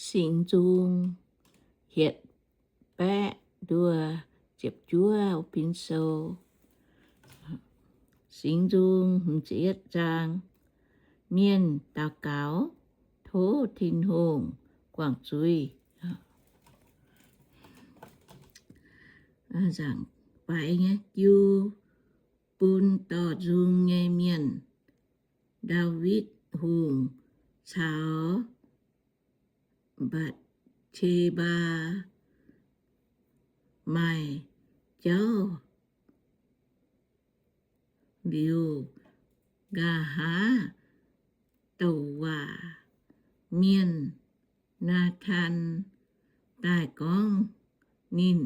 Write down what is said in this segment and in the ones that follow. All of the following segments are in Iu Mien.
Singx Nzung hietc baeqv nduoh ziepc juov, Bin Sou. Singx Nzung hmz ziepc yietv zaang. Mienh daux gaux tov Tin-Hungh guangc zuiz. Nzaangc faix nyei jiu bun dorh nzung nyei mienh. Ndaawitv Hungh caux Mbatc^se^mbaa maaih jauv liuz, nqa'haav douc waac mienh Naa^tan daaih gorngv ninh.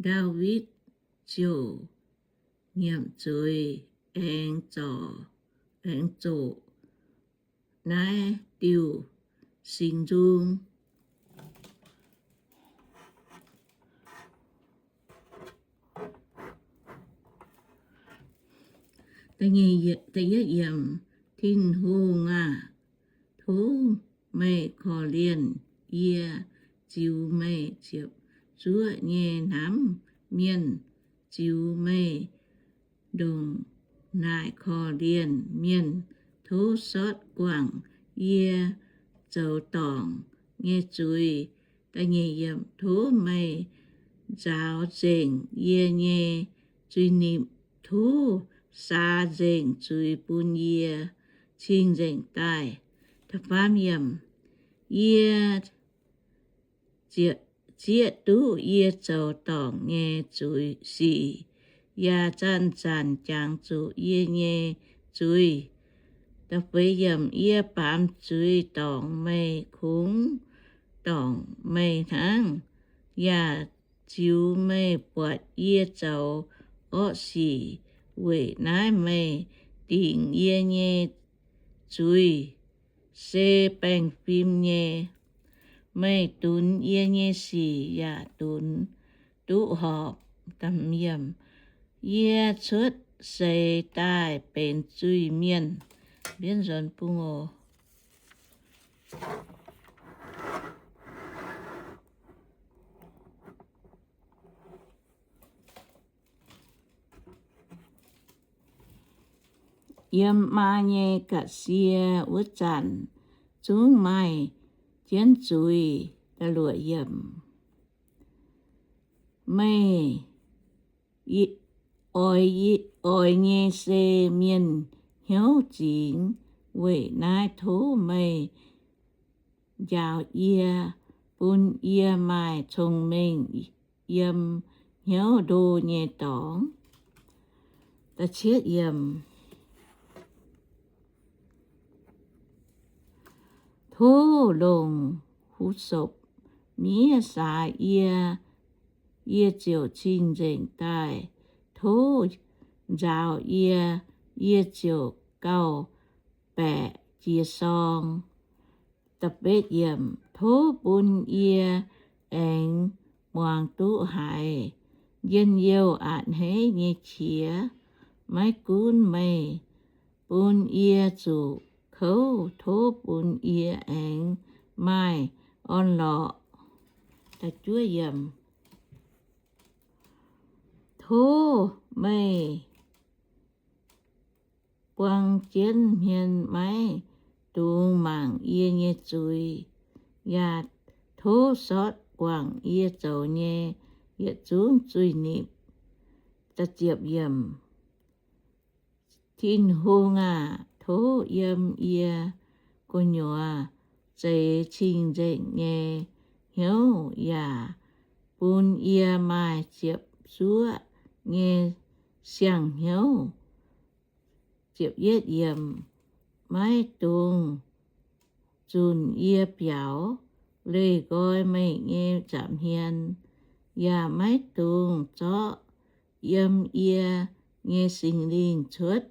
Ndaawitv ziouc nyiemc zuiz aengx zoc, aengx zoqc naaiv diuh singx nzung. Tin-Hungh aah! Tov meih korv-lienh yie, ziux meih ziepc zuoqv nyei hnamv mienh, ziux meih ndongc naaic korv-lienh mienh. Tov sortv guangc yie zoux dorngc nyei zuiz. Tov meih nzaaux nzengc yie nyei zuiz-nipc. Tov saa nzengc zuiz bun yie cing-nzengc daaih. Yie zieqv duqv yie zoux dorngc nyei zuiz sic, yaac zanc-zanc jangx zuqc yie nyei zuiz. Yie baamz zuiz dorngc meih kungx dorngc meih hnangv, yaac ziux meih buatc yie zoux orqv sic. Weic naaiv meih dingc yie nyei zuiz se baengh fim nyei. Meih dunx yie nyei sic yaac dunx duqv horpc. Yie cuotv seix daaih benx zuiz-mienh. Mbienv nzuonx bung oc. Yiem maa nyei ga'sie wuov zanc zungv maaih jienv zuiz. Meih oix, oix nyei se mienh hnyouv zingx. Weic naaiv tov meih njaaux yie, bun yie maaih cong-mengh yiem hnyouv ndo nyei dorngx. Tov longc hu-sopc miev saax yie, yie ziouc cing-nzengc daaih. Tov nzaaux yie, yie ziouc gauh baeqc jiex sorng. Tov bun yie aengx muangx duqv haiz njien-youh a'hneiv nyei qiex. Maiv gunv meih bun yie zuqc kouv, tov bun yie aengx maaih orn-lorqc. Tov meih buang jienv hmien, maiv dungx mangc yie nyei zuiz, yaac tov sortv guangc yie zoux nyei yietc zungv zuiz-nipc. Tin-Hungh aah! Tov yiem yie gu'nyuoz zeix cing-nzengc nyei hnyouv, yaac bun yie maaih ziepc zuoqv nyei siang-hnyouv. Maiv dungx zunc yie biaux leih nqoi meih nyei nza'hmien, yaac maiv dungx zorqv yiem yie nyei Singx Lingh cuotv.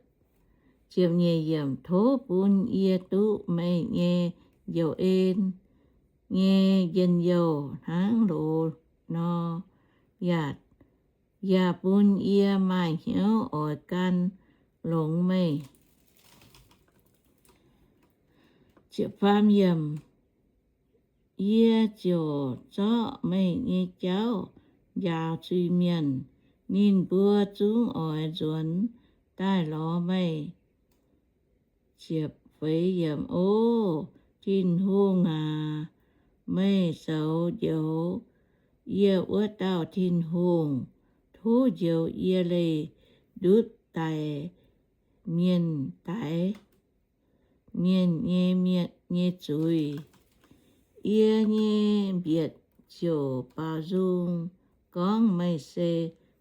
Tov bun yie duqv meih nyei njoux en nyei njien-youh hnangv loz nor, yaac, yaac bun yie maaih hnyouv oix gan longx meih. Yie ziouc zorqv meih nyei jauv njaaux zuiz-mienh. Ninh mbuo zungv oix nzuonx daaih lorz meih. O Tin-Hungh aac, meih zoux njoux yie wuov dauh Tin-Hungh. Tov njoux yie leih ndutv daic mienh, daic mienh nyei, mienh nyei zuiz. Yie nyei mbietc ziouc baaux nzung gorngv meih se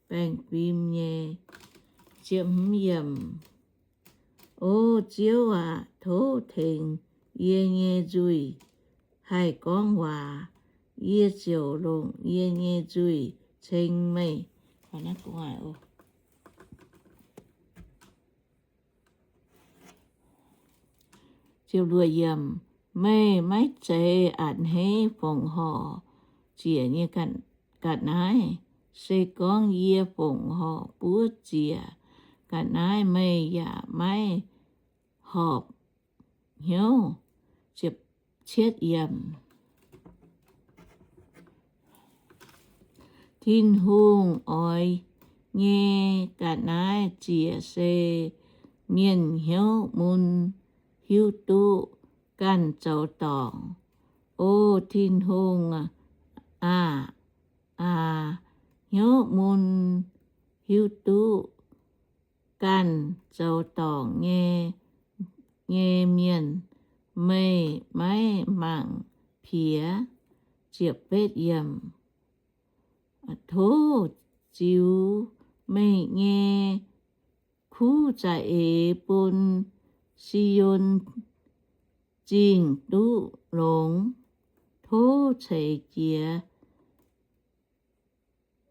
baengh fim nyei. O Ziouv aac, tov tengx yie nyei nzuih haih gorngv waac. Yie ziouc longc yie nyei nzuih ceng meih. Meih maiv zeiz a'hneiv fongc horc ziec nyei ga'naaiv. Se gorngv yie fongc horc buov ziec ga'naaiv, meih yaac maiv horpc hnyouv. Tin-Hungh oix nyei ga'naaiv ziec se mienh hnyouv mun hiuv duqv ganh zoux dorngc. O Tin-Hungh aac, aac, hnyouv mun hiuv duqv ganh zoux dorngc nyei, nyei mienh, meih maiv mangc piex. Tov ziux meih nyei kuv za'eix bun Si^on Zingh duqv longx. Tov ceix jiez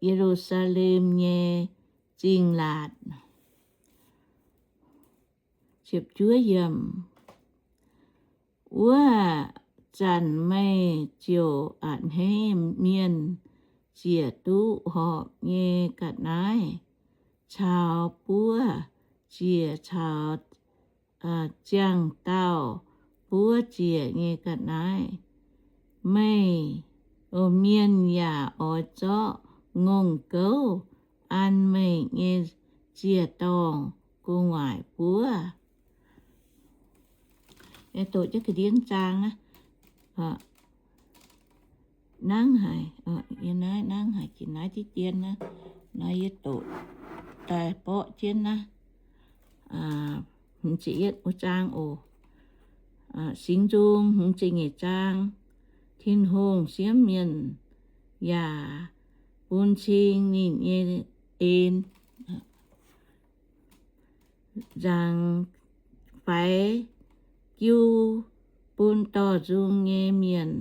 Ye^lu^saa^lem nyei zingh laatc. Wuov zanc meih ziouc a'hneiv mienh ziec duqv horpc nyei ga'naaiv, caux buov ziec caux ziangh dauh buov ziec nyei ga'naaiv. Meih, o, mienh yaac oix zorqv ngongh gouv an meih nyei ziec-dorngh gu'nguaaic buov. Doqc jienv ga'ndiev zaang aqv. Nangv haic, yie naaiv nangv haic, jiex naaiv diqv dien naaiv. Naaiv yie doqc daaih borqv jienv naaiv. Hmz ziepc yietv wuov zaang oc. Singx Nzung hmz ziepc nyeic zaang. Tin-Hungh siemv mienh yaac bun cing ninh nyei en. Nzaangc faix jiu bun dorh nzung nyei mienh.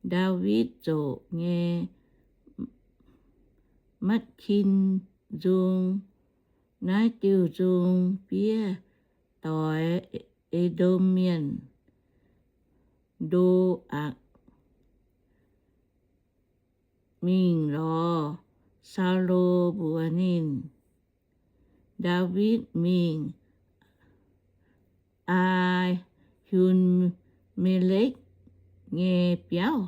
Ndaawitv zoqc nyei Matv^kin Nzung. Naaiv diuh nzung fiev doix E^ndom Mienh, Ndo^akc, mingh lorz Saulo mbuox ninh, Ndaawitv mingh Aa^hun^me^lekv nyei biauv.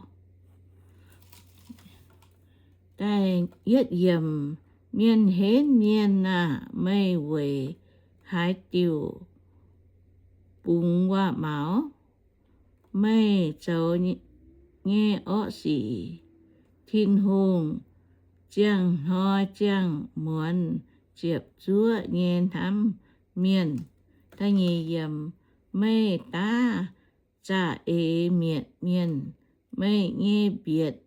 Da'yietv yiemc, Mienh henv mienh aah! Meih weic haaix diuc bungx waac-maux? Meih zoux nyei orqv sic. Tin-Hungh ziangh hnoi ziangh muonz ziepc zuoqv nyei hnamv mienh. Meih daav za'eix mietc mienh. Meih nyei mbietc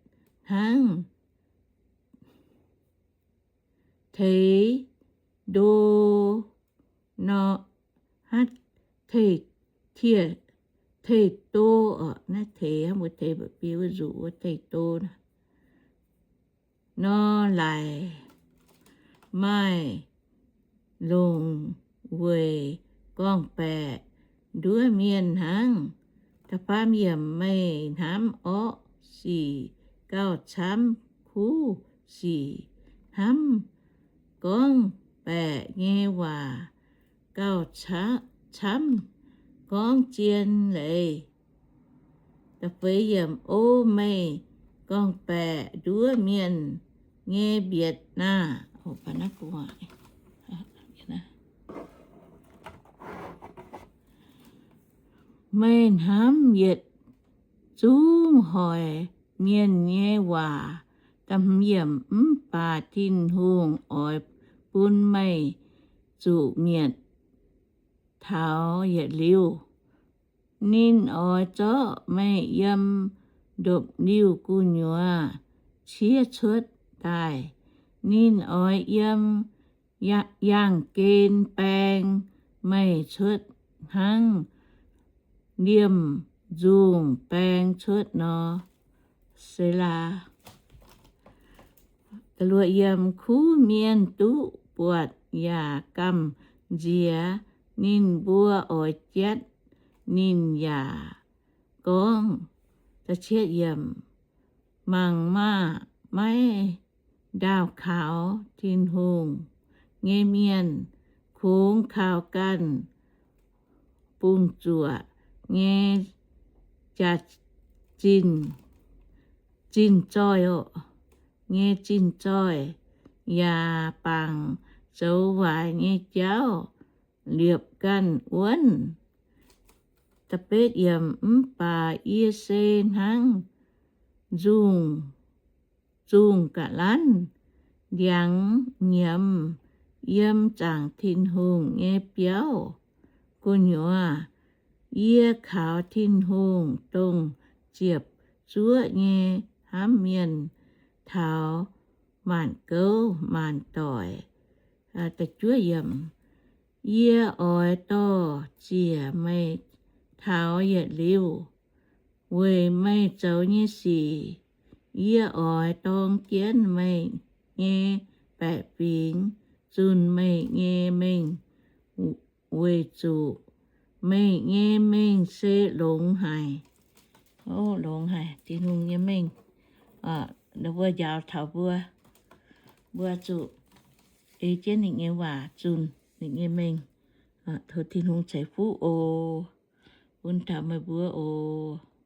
hnangv teix ndo nor, teix, teix ndo, naaiv teix, mbuo teix mba'biei wuov nzuqc wuov teix ndo nor laic, maaih longc weic gorngv-baeqc nduov mienh hnangv. Da'faam yiemc, meih hnamv orqv sic gauh camv kuv sic, hnamv gorngv-baeqc nyei waac gauh camv gorngv zien leiz. Da'feix yiemc. O meih gorngv-baeqc nduov mienh nyei mbietc naah, meih hnamv yietc zungv hoic mienh nyei waac. Mv baac Tin-Hungh oix bun meih zuqc mietc taux yietc liuz. Ninh oix zorqv meih yiem ndopv-liuh gu'nyuoz ciev cuotv daaih. Ninh oix yiem yaangh gen baeng meih cuotv hnangv liemh nzungh baeng cuotv nor. Selaa. Kuv mienh duqv buatc yaac gamh nziex ninh mbuo oix jatv ninh yaac gorngv, Mangc maah! Maiv ndaauh kaux Tin-Hungh nyei mienh, kungx kaux ganh bungx-zuoqc nyei jaax-zinh, zinh zoih, nyei zinh zoih, yaac bangc zoux waaic nyei jauv liepc ganh wuonv. Mv baac yie se hnangv nzungh, nzungh ga'lanv ndiangx nyiemz yiem zaangc Tin-Hungh nyei biauv gu'nyuoz. Yie kaux Tin-Hungh, dongh ziepc zuoqv nyei hnamv mienh taux maanc gouv maanc doic. Yie oix dorh ziec meih taux yietc liuz, weic meih zoux nyei sic. Yie oix dorng jienv meih nyei baeqc fingx zunh meih nyei mengh weic zuqc meih nyei mengh se longx haic. Longx haic, Tin-Hungh nyei mengh. Mbuo njaaux taux mbuo, mbuo zuqc ei jienv ninh nyei waac zunh ninh nyei mengh. Tov Tin-Hungh ceix fuqv oc. Bun taux meih mbuo oc.